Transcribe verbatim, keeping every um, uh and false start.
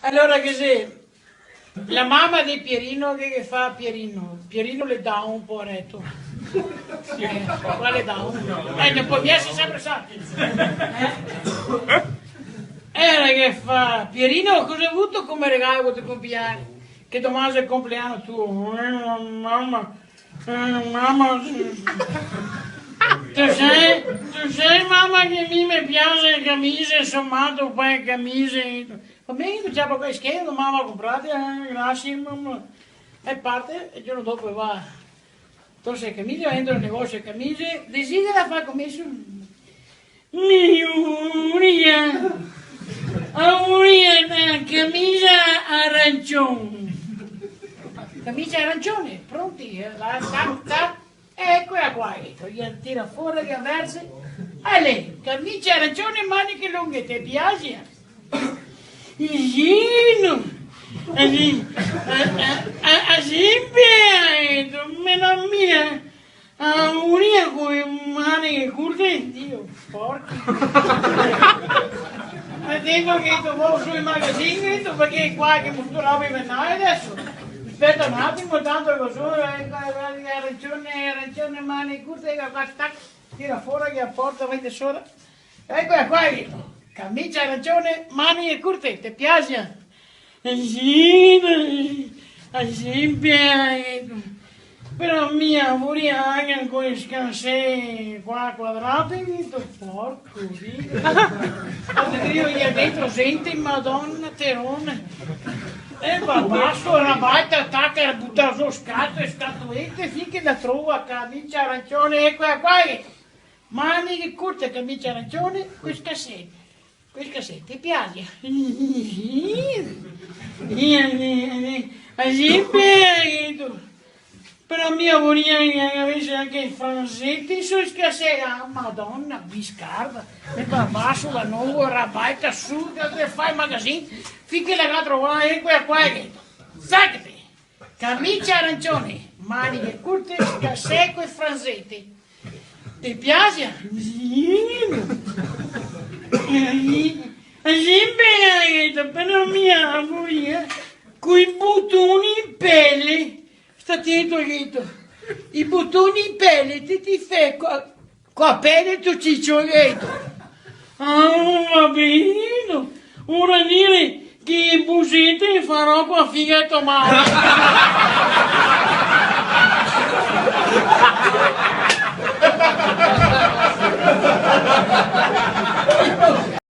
Alora che xe la mama de Pierino che, che fa Pierino. Pierino l'è down, povareto. Eh, quale down? Eh, no pol mia eser senpre sano. Eh? Ela che fa: "Pierino, cosa vuto come regalo par el to compleano? Che doman xe el compleano tuo." "Eh, mama, eh, mama, sì. Te sè, te sè, mama, che mi me piaxe le camise, so mato par le camise." "Va ben, ciapa qua schei, doman va a conprarte, eh, grasie, mama." E parte, e el giorno dopo va a torse le camise, entra nel negosio de camise, desidera far comeso. "Mi voria, voria na camisa arancion." "Camisa arancione?" Pronti, eh, là, tac, tac. "Ecola qua", el tira fora, la verxe. "Ale, camisa arancione, maniche longhe, te piaxe?" "Sì, no. Así, a, a, a, así, pero, mama mia. Ah, voria co le maniche curte?" Dio, porco. "Ma tengo che te vao su in magazin, parché qua che me sto roba invernale deso. Speta un atimo, tanto che so, eh, arancione, arancione, maniche curte, e qua, tac, tira fora, che la porta, vede sora. Ecola qua, camisa arancione, maniche curte, te piaxe?" "Eh sì, dai, así, pero, pero mi voria anca co le scarsete qua quadrate", el ga dito. "Porco Dio. Ma te digo, i ga dentro zente, Madona, terone." E va baso, rabaita, taca, buta su scato, scatolete, fin che la trova, camisa arancione, ecola qua, maniche curte, camisa arancione, co le scarsete. Co le scarsete, te piaxe?" "Sì, sì, sì, sì, sì, pero mi voria che gavese anca le franxete su le scarsete." "Ah, Madona, biscarda, e va baso, va novo, rabaita, su, che te fa el magazin, fin che la ga trovà, ecola qua, che, zacate. Camisa arancione, maniche curte, scarsete co le franxete. Te piaxe?" "Sì, no. Eh, sì, eh, sì, pero, pero mi voria co i butoni in pele." "Sta tento, el ga dito. I butoni in pele, te, te i fè co, co la pele de to cicio", el ga dito. "Ah, va ben. Vol dire che le busete le farò co la figa de to mare."